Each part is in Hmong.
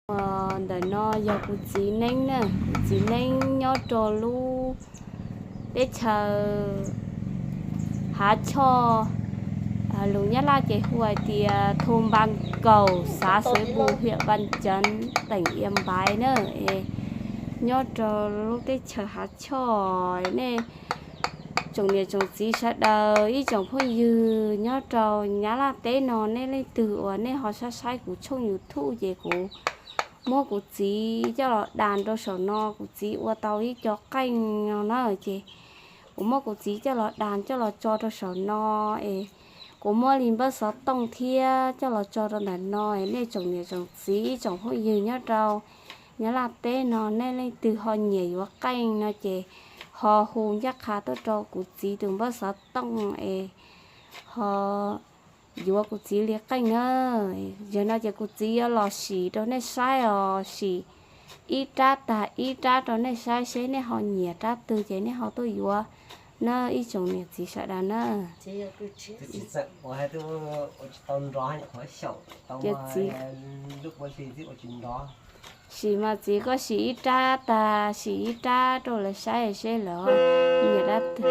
Ntawm no yog kuv txiv neeb na, kuv txiv neeb nyob rau lub teb chaws Hav Choj, lus Nyab Laj ces hu hais tias thôn Bàn Cầu, xã Suối Bù, huyện Văn Chấn, tỉnh Yên Bái na. Nyob rau lub teb chaws Hav Choj, nej tsoom niam tsoom txiv sawv daws, ib tsoom phooj ywg nyob rau Nyab Laj teb no, nej leej twg uas nej ho saib saib kuv tshooj YouTube ces kuv muab kuv txiv coj los das rau saum no, kuv txiv ua tau ib co qeej no na, ces kuv muab kuv txiv coj los das coj los tso rau saum no es kuv muab li npawb xov tooj thiab coj los tso rau ntawm no es nej tsoom niam tsoom txiv ib tsoom phooj ywg nyob rau Nyab Laj teb no nej leej twg ho nyiam yuav qeej no ces ho hu ncaj qha tuaj rau kuv txiv tus npawb xov tooj es ho yuav kuv txiv li qeej na. Yog no ces kuv txiv yuav los sim rau nej saib os, sim ib rab tag ib rab rau nej saib seb nej ho nyiam rab twg ces nej ho tuaj yuav na ib tsoom niam txiv sawv daws na. Ces txiv, sim mas txiv koj sim ib rab tag sim ib rab rau lawv saib seb lawv nyiam rab twg.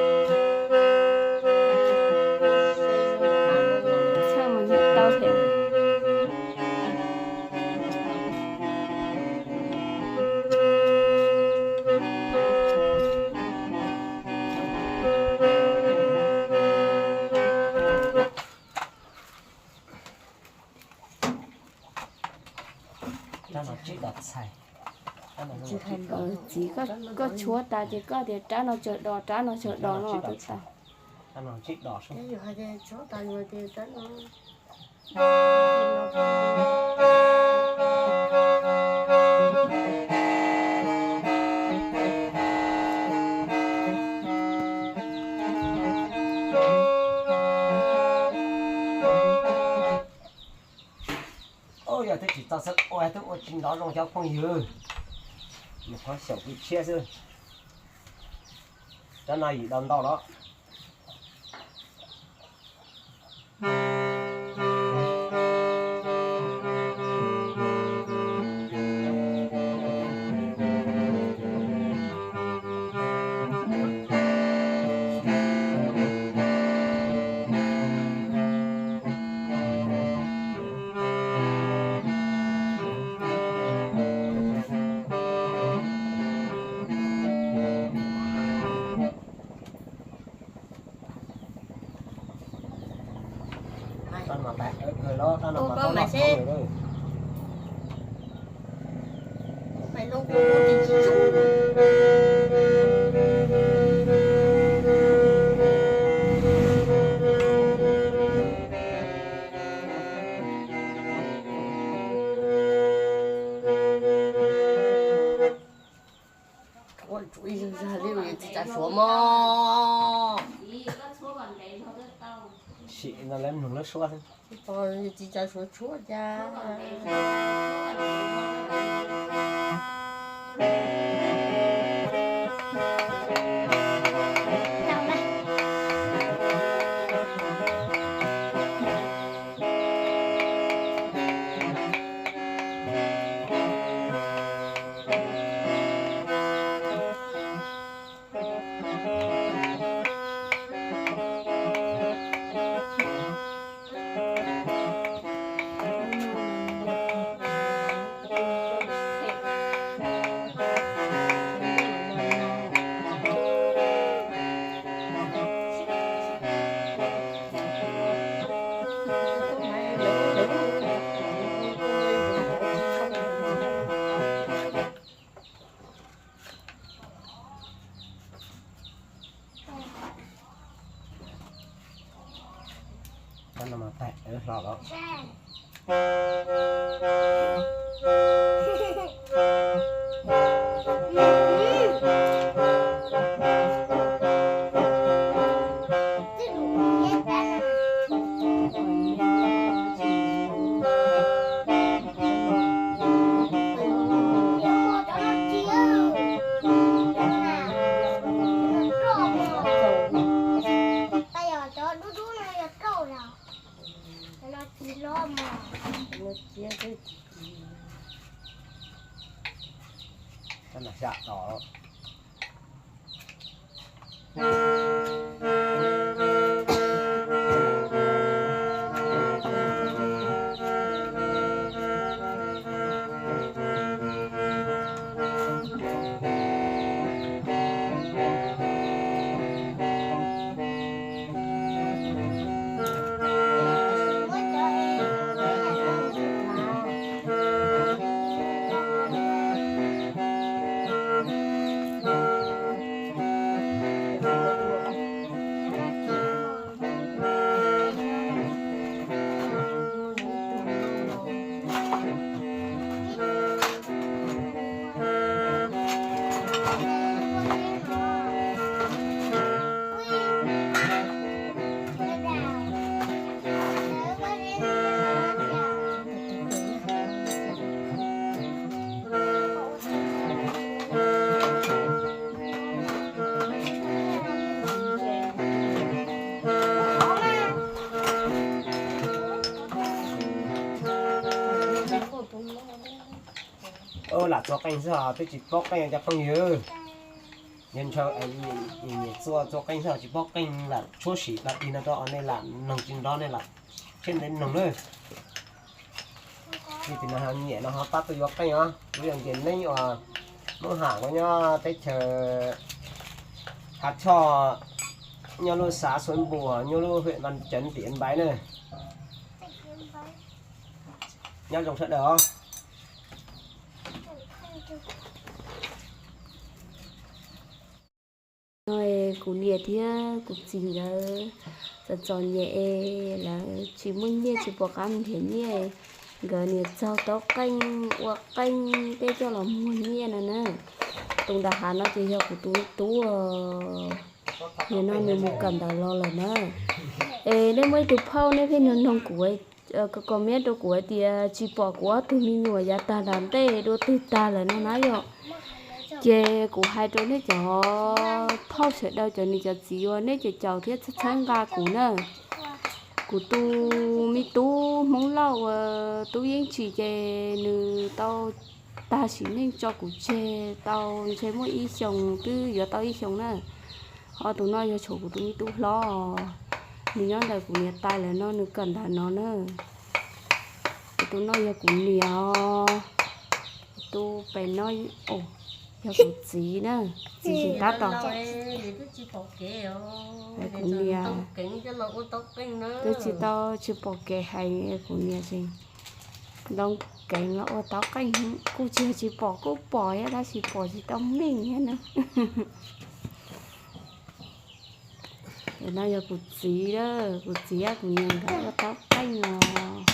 Txhawj mus nyiam tau thiab. Txiv, koj tshuab tas ces koj tias rab no tsawg dos, rab no tsawg dos no twb tau. Yog twb tsis txog xwb ua twb ua tsis nrov zoo cov phooj ywg. Nyuam qhuav xyaum kwv tshiab xwb. Rab no yim do ntau los. Ua tsum ib zag li txiv tsav suav mog. Sim no lawv mloog lub suab xwb. Txiv tsav suav tshuab cas. Rab no mas tag, hlo los. Cov dub dub no yog rauj yom? Cov no tsis loj mog. Cov no tsis Lam xya los. Lam txua qeej xwb os, twb tsis paub qeej cov phooj ywg. Yog ntshaw, nyiam txua txua qeej xwb os, tsis paub qeej lam tshuab sim lam tig no rau nej lam noog tsis nrov nej lam thiab ntev noog na. Yog tim no nyiam no ho pab tuaj yuav qeej os, kuv yog Nkias Neeb uas Hmoob Ham, kuv nyob teb chaws Hav Choj, nyob lub xav Xuav Npuas, nyob lub huyện Văn Chấn, tỉnh Yên Bái na. Nyob zoo sawv daws os. No kuv niam thiab kuv txiv nkawd txom txom nyem es lawv tsis muaj nyiaj, tsis pom qab nrhiav nyiaj, nkawd niaj txaug tau qeej, ua qeej tej coj los muag nyiaj no na. Tus nram hav no ces yog kuv tus me tub, nim no nws mus kawm ntawv los lawm na. Es nej muaj ib tug phauj nej pheej nug noog kuv, comment rau kuv hais tias tsis pom kuv ob tug me nyuam yav tag nram ntej dua twg tag lawm no na yom. Ces kuv hais rau nej cov phauj sawv daws, cov niam cov txiv uas nej caum caum thiab txhawb txhawb nqa kuv na. Kuv tus me tub Hmoob Lauj uas Tub Yeeb Tsim ces nws tau tag sim neej tso kuv tseg tau ntshe muaj ib xyoos twb yuav tau ib xyoos na. Ho tus no yog tshuav kuv tus me tub hlob, nws nyob ntawm kuv niam tais lawv no, nws kawm ntawv no na. Kuv tus no yog kuv niam os. Kuv tus pem no yog kuv txiv na, txiv tsis tab tom. Kuv niam twb tsis tau, tsis pom kev hais, kuv niam tseem ntoo keev los ua tau qeej, kuj tsis yog tsis pom, kuj pom thiab tab sis pom tsis tau meej thiab na. Tus no yog kuv txiv, kuv txiv kuv niam nkawd ua tau qeej os.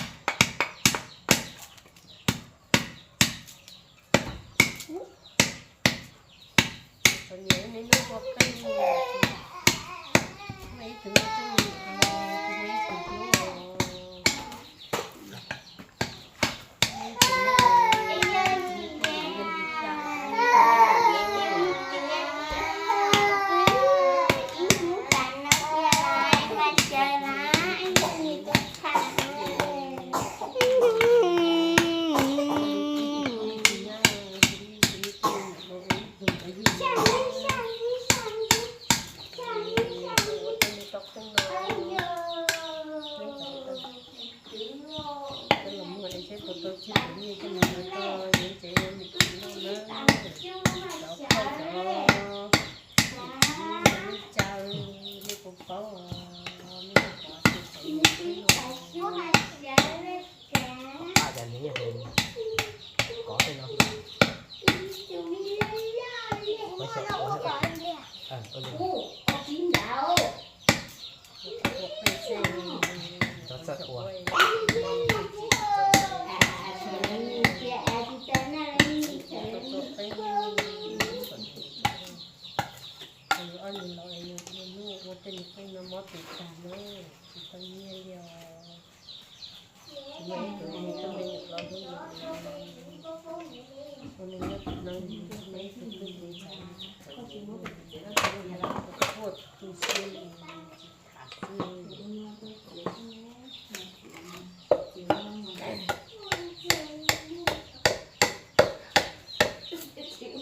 Ob niag laus es nws ua tej nws qeej no mob tus tag na, tsis tau nyiaj li os. Tsis muaj ib tug me nyuam los hlub nws, ua nws nyob tus neeg, tsis muaj ib tug twg hlub nws, tuaj tu siab li, tsis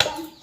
tham xwb.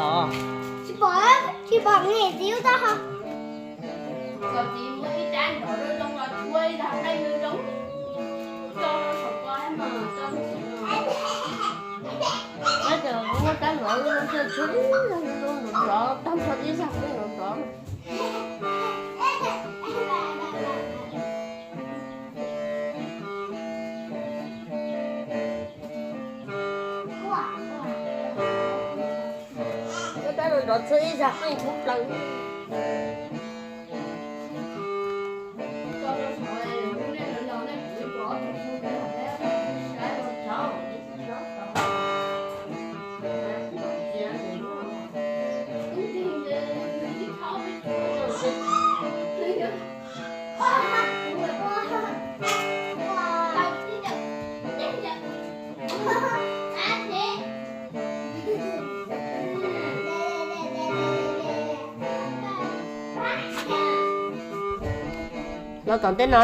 Pom, tsis pom, tsis pom niam txiv ub tau ho. Muab rab lawv tshuab ib zag nrov nrov, tag nrho ib zag nrov nrov. Muab rab lawv nrov tshuab ib zag qeej tshoob plaws. Los tom ntej no.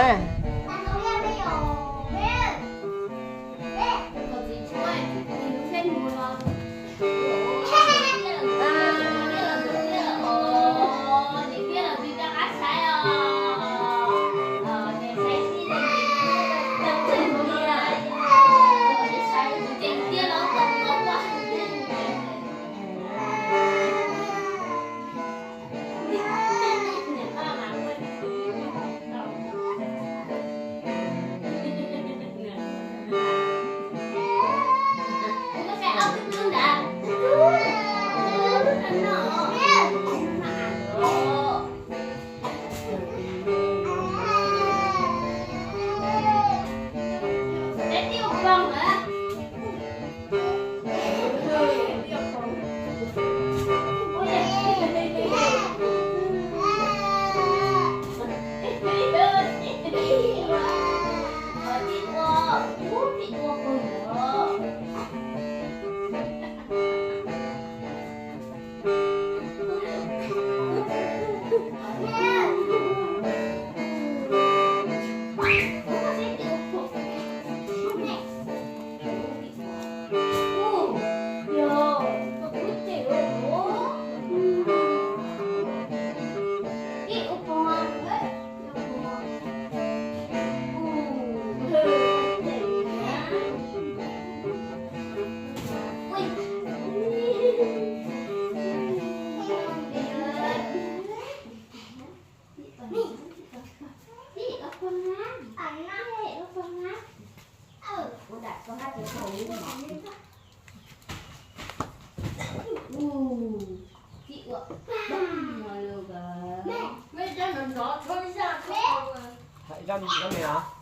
Zaj, zaj me hos.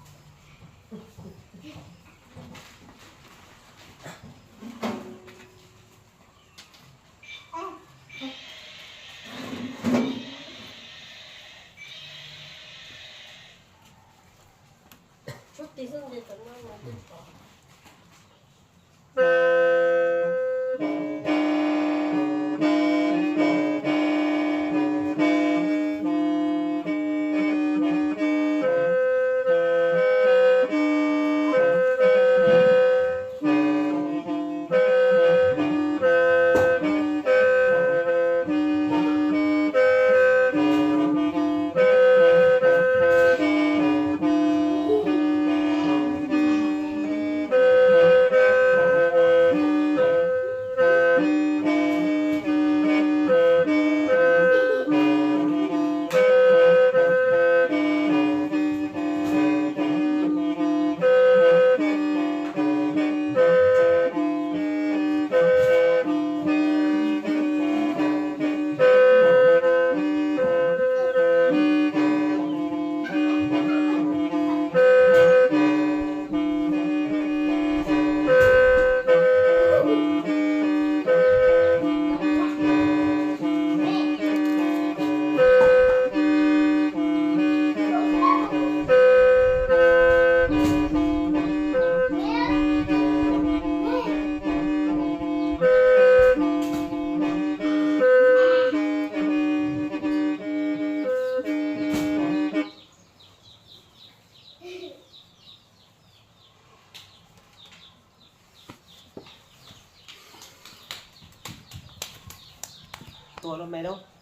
Tuaj lub me lub.